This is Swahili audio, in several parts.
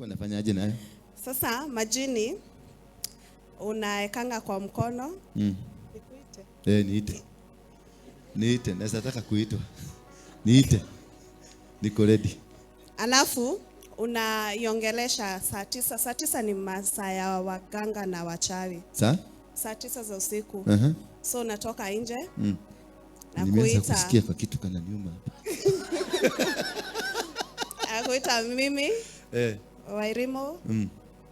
Alikuwa anafanya aje nayo? Sasa majini unaekanga kwa mkono. Nikuite? Eh, niite. Niite, naweza taka kuitwa. Niite. Niko ready. Alafu unaiongelesha saa 9. Saa 9 ni masaa ya waganga na wachawi. Sa? Saa 9 za usiku. So unatoka nje na Nimeanza kuita kusikia kwa kitu kana nyuma hapa. Nakuita mimi Wairimu,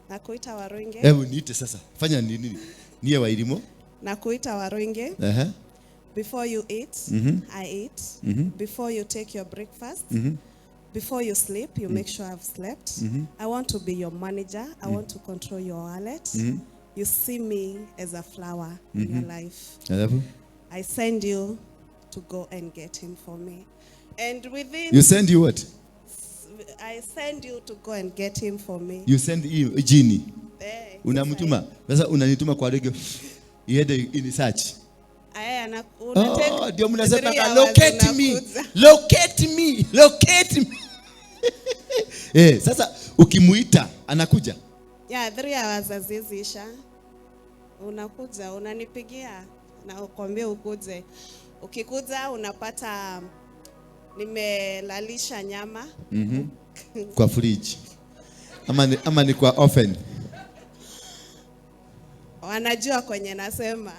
nakuita Waruinge. Hebu niite sasa. Fanya nini? Niye Wairimu. Nakuita Waruinge. Before you eat, I eat. Before you take your breakfast, before you sleep, you make sure I've slept. I want to be your manager. I want to control your wallet. You see me as a flower in your life. Alafu? I send you to go and get him for me. And within You send you what? I send you to go and get him for me. You send him jini. Eh, Unamtuma. Sasa unanituma kwa radio iende in search. Aya, una take Oh, ndio mnasema 3 hours locate me. unakuja. Locate me. Locate me. Sasa ukimuita anakuja. Yeah, 3 hours haziziisha. Unakuja, unanipigia na ukwambie ukuje. Ukikuja unapata nimelalisha nyama. Kwa fridge. Ama ni kwa oven. Wanajua kwenye nasema.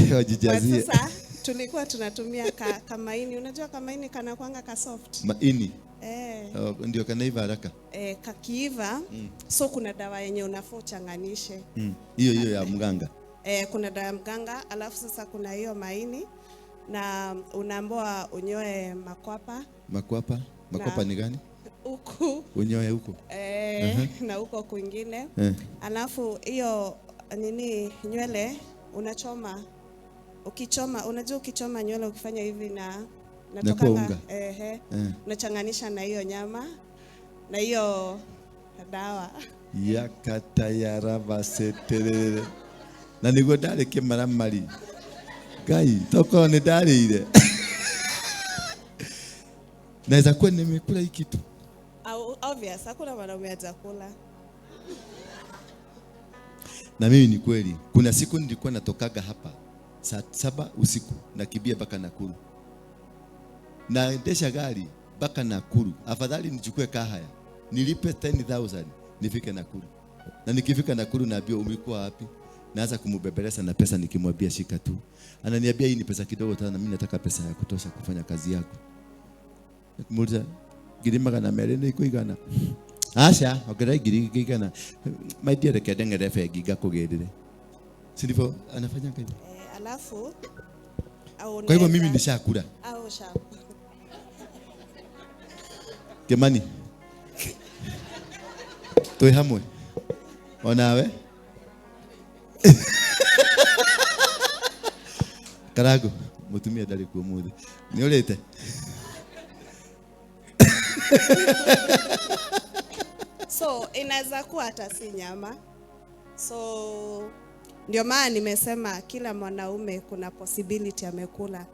Kwa Wajijazie. sasa tulikuwa tunatumia kamaini. Unajua kamaini kana kuanga ka soft. Maini. Oh, ndio kanaiva haraka. Kakiiva, so kuna dawa yenye unafaa uchanganishe. Hiyo hiyo ya mganga. Kuna dawa ya mganga, alafu sasa kuna hiyo maini na unaambiwa unyoe makwapa. Makwapa? Makwapa Na ni gani? Huku. Unyoe huko. Na huko kwingine. Alafu hiyo nini nywele unachoma. Ukichoma, unajua ukichoma nywele ukifanya hivi na Inakuwa natokanga, unga. Unachanganisha na hiyo nyama na hiyo dawa. Yakatayaraba seterere. Na niguo ndarĩ kĩmaramari. Ngai, tokorwo nĩ ndarĩire. Naweza kuwa nimekula hii kitu. Au, obvious, hakuna mwanaume hajakula. Na mimi ni kweli, kuna siku nilikuwa natokaga hapa saa 7 usiku nakimbia mpaka Nakuru. Naendesha gari mpaka Nakuru. Afadhali nichukue kahaya, nilipe 10,000 nifike Nakuru. Na nikifika Nakuru naambiwa umekuwa wapi? Naanza kumubebeleza na pesa nikimwambia shika tu. Ananiambia hii ni pesa kidogo sana, mimi nataka pesa ya kutosha kufanya kazi yako. Nikimuuliza ngiri magana merĩ nĩ ikuigana? Aca, ongerera ngiri igana. My dear, reke ndeng'ere bengi ngakũgĩrĩre. Si ndivyo anafanya hivyo? Alafu, au Kwa hivyo mimi unaweza nishakula. Au ushakula. Kimani. Twĩ hamwe. Onawe. Karago, mutumia ndarĩ kuo ũmũthĩ. Nĩ ũrĩte? So inaweza kuwa hata si nyama. So ndio maana nimesema kila mwanaume kuna possibility amekula.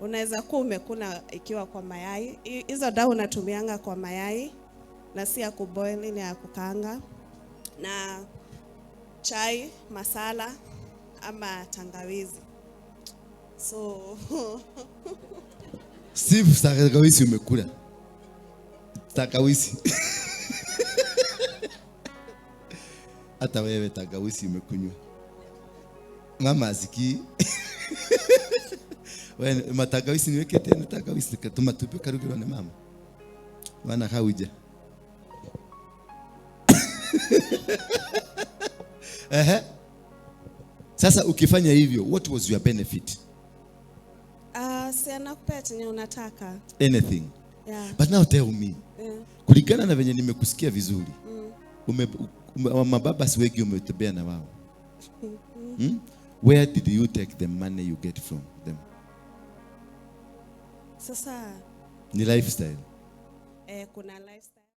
Unaweza kuwa umekula ikiwa kwa mayai. Hizo dawa unatumianga kwa mayai na si ya kuboil, ni ya kukaanga. Na chai, masala ama tangawizi. So Steve, tangawizi umekula. Tangawizi. Hata wewe tangawizi umekunywa. Mama asikii. Wewe matangawizi niweke tena tangawizi katuma tupe karugirwa na mama. Wana hauja. Ehe. Sasa ukifanya hivyo, what was your benefit? Si anakupea chenye unataka. Anything. Yeah. But now tell me. Yeah. Kulingana na venye nimekusikia vizuri. Mababa si wengi umetembea na wao. Where did you take the money you get from them? Sasa ni lifestyle. Kuna lifestyle.